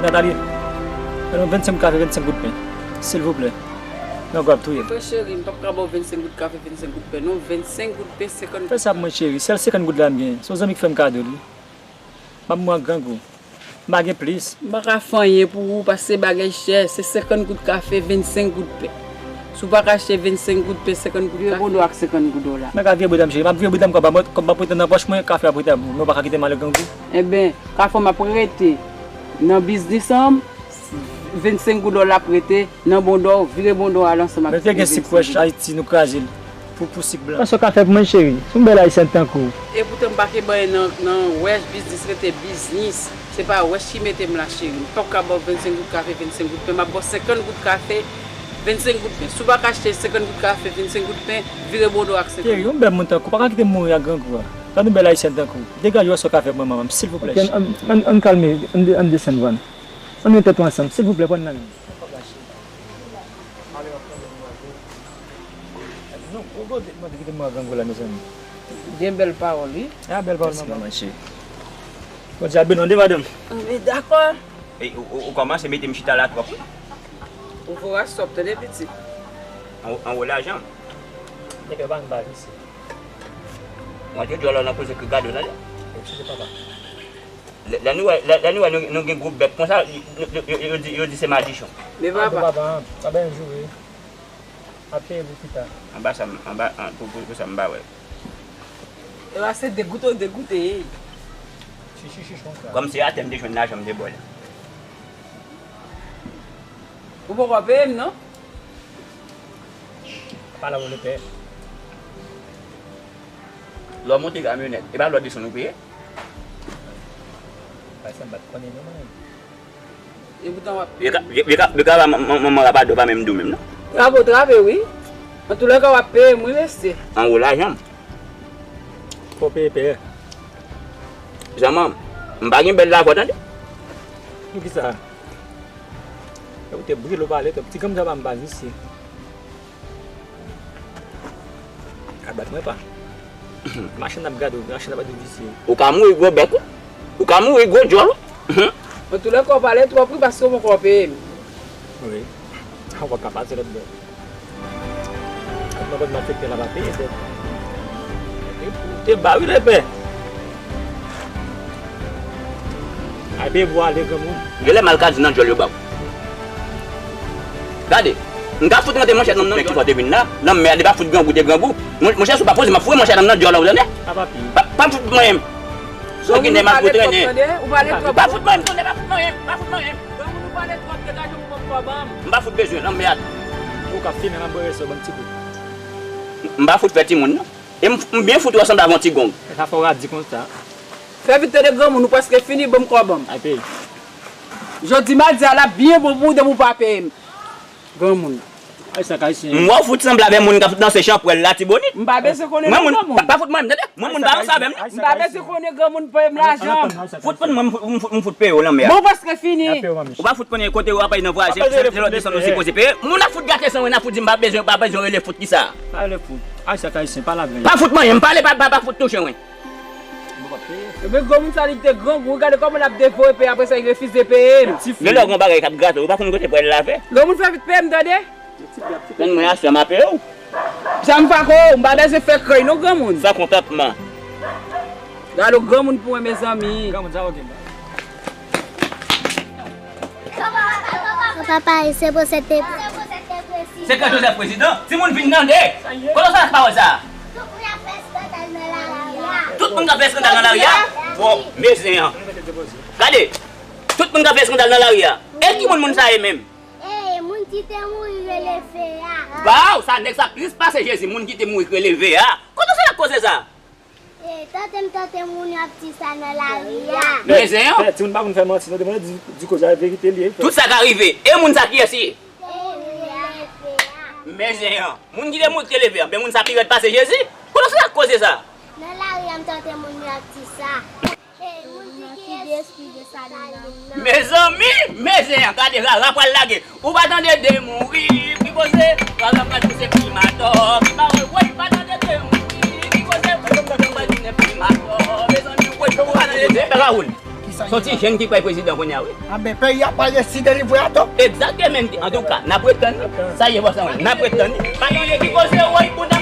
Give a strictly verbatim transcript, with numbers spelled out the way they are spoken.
Nathalie, ban nou vennsenk kafe, vennsenk goud pen. Silvouplè. Non, gwa ap touye m. Frè cheri, m p ap ka ba w vennsenk goud kafe, vennsenk goud pen, non. Vennsenk goud pen, senkant goud. Fè sa pou mwen, cheri. Sèl senkant goud la m gen. Se yon zanmi k fè m kado l, wi. M ap mouri ak grangou. M pa gen plis. M pa ka fè anyen pou ou, paske bagay chè. Se senkant goud kafe, vennsenk goud pen. Si w pa ka achte vennsenk goud pen, senkant goud kafe. Vire bon do ak senkant goud dola. M pa ka vire bon do, cheri. M ap vire bon do m kòb ap, kòb ap rete nan pòch mwen, kafe ap rete ak mwen. Mwen pa ka kite m ale grangou. Enben, kafe m ap rete nan biznis an, vennsenk goud dola ap rete. Nan bon do, vire bon do al ansanm ak vennsenk goud. Men te gen sik frèch Ayiti, nou kraze l pou, pou sik blan. Sa w ka fè pou mwen, cheri? Se yon bèl ayisyèn tankou w. E poutan m pa kenbe anyen nan, nan wèch, biznis rete biznis. Se pa wèch ki mete m la, cheri. M p ap ka ba w vennsenk goud kafe, vennsenk goud pen. M ap ba w senkant goud kafe, vennsenk goud pen. Si w pa ka achte senkant goud kafe, vennsenk goud pen, vire bon do ak senkant. Cheri, yon bèl moun tankou w pa ka kite m mouri ak grangou a. Gad yon bèl ayisyèn tankou w. Degaje w wè sa w ka fè pou mwen, manman m, silvouplè. Ok, ann, ann, ann, ann kalme, ann, ann desann, vwala. Ann met tèt nou ansanm, silvouplè, pran nan men m. Non, ou gade, mande kite m mande grangou la, mezanmi. Gen bèl pawòl, wi. Ah, bèl pawòl, manman. Mèsi, manman, cheri. Bondye ap beni w, tande, madanm. Anben, dakò. E, ou, ou, ou kòmanse mete m chita la twòp, wi. Ou voye sòp, tande, pitit. An, anwo lajan. Nèg yo pa gen baz isi. Mwen te di w alò nan koze ki gade w, tande. Eskize, papa. Lè, lè nou wè, lè, lè nou wè nou, nou gen gwoup bèk konsa, yo, yo, yo, yo di, yo di se madichon. Men papa. Papa, papa, papa, yon jou, wi. Ap peye pou pita. Anba sa, m, anba, an, pou, pou, pou sa m pa wè. E pa se degoute w degoute, ey. Chichi, chichi, konsa. Kòm se atè m te jwenn lajan m te ba w la. Ou poko peye m, non? Pale avè w lepè. Lè w monte kamyonèt, e pa lè w desann ou peye? Bay sa m pa t konnen non, mwen. E poutan w ap peye. Yo ka, yo, yo ka, yo ka ba man-, man-, manman rapadò pa menm dou menm, non? Trape w trape, wi. Antoulèka, w ap peye m, wi, mesye. Anwo lajan m. Fò w peye pè. Zanmi m, m pa gen bèl lavwa, tande. Poukisa? Ou te brile w pale twòp. Ti granm sa pa m baz isi. Ka bat mwen pa. Machann ap gade w, machann ap gade w visye. Ou ka mouri gwo bèk, wi. Ou ka mouri gwo djòl, wi. Antoulèka, w pale twòp, wi, paske w poko peye m. Wi. A, w pa ka pase lòt bò. Ak nan kòd malfektè la pa peye dèt. Te ba wi lepè. Ay peye pou ale granmoun. Genlè mal ka di nan djòl yo ba w. Gade, m ka fout rantre manchèt nan, nan djòl. Ki fò te vin la? Lanmèd, e pa fout grangou te grangou. Mon, monchè, si w pa poze, m ap foure manchèt nan djòl la, ou tande? Pa, pa fout mwen menm. Sanginè, m ap fout trennen. Pa fout mwen menm, tande, pa fout mwen menm, pa fout mwen menm. Granmoun, ou pale twòp, degaje w pou kòb an. M pa fout bezwen, lanmèd. Ou ka fimen, m ap bwè sou bann ti kout. M pa fout fè timoun, non. E m, m byen fout wè w sanble avè yon ti gong. Sa fè w radi konsa. Fè vit tande granmoun, ou prèske fini, ban m kòb an. Ay peye. Jodi madi a, l ap byen bon pou ou depi w pa peye m. Granmoun. Ay, sa k ayisyen. M wè w fout sanble avè moun k ap danse chanpwèl Latibonit. M pa bezwen konnen non granmoun. Pa, pa fout mwen menm, tande? Mwen moun pa ranse avè m, non. M pa bezwen konnen granmoun peye m lajan. Fout mwen, m fout, m fout, m fout peye w lanmè a. Bon, ou prèske fini. Ou pa fout konnen kote w ap al nan vwazen, se, se lòt desann ou sipoze peye. Moun ap fout gate san w, n ap fout di m pa bezwen, pa bezwen rele fout kisa. Pa rele fout. Ay, sa k ayisyen, pale avè l. Pa fout manyen m, pale, pa, pa, pa fout touche mwen. Ebyen, granmoun sa li te grangou, gade kòman l ap devore peye, apre sa, li refize peye m. Genlè w gen yon bagay k ap grate w, ou pa konn kote pou al lave. Granmoun fè vit peye m, tande? Tann mwen aswè, m a peye w. Jan m pa ko, m pa bezwen fè krèy, non, granmoun. San kontantman. Gade yon granmoun pou mwen, mezanmi. Granmoun, sa w gen la? Papa, se pou se te. Se kan Joseph prezidan, timoun vin tande. Kote w sot ak pawòl sa a? Tout moun ap fè eskandal nan lari a. Tout moun k ap fè eskandal nan lari a? Bon, mezyen an. Gade, tout moun k ap fè eskandal nan lari a. E ki moun moun sa ye menm? E, moun ki te mouri rele Ve a. Baw, sa nèg sa plis pase Jezi, moun ki te mouri k rele Ve a. Kote w sot ak koze sa? E, tande m tande moun yo ap di sa nan lari a. Mezyen an. Frè, timoun pa konn fè manti, non, depi w di, di koze a verite li ye, frè. Tout sa ka rive. E moun sa kiyès li ye? E, moun rele Ve a. Mezyen an. Moun ki te mouri k rele Ve a. Men moun sa pi rèd pase Jezi. Kote w sot ak koze sa? Nan lari a, m tande moun yo ap di sa. E, moun ki gen espri de sali nan. Mezanmi, mezyen an, gade rara pral lage. Ou pa tande de mouri, ki koze, rara pral pouse krimatò, ki pa Se yon ti jenn ki pral prezidan kounye a, wi. Anben, peyi a pral resi delivre atò. Egzakteman. Antouka, n ap ret tann li. Sa ye, bòs la, n ap ret tann li. Pa gen yon ki koze, woy, pou n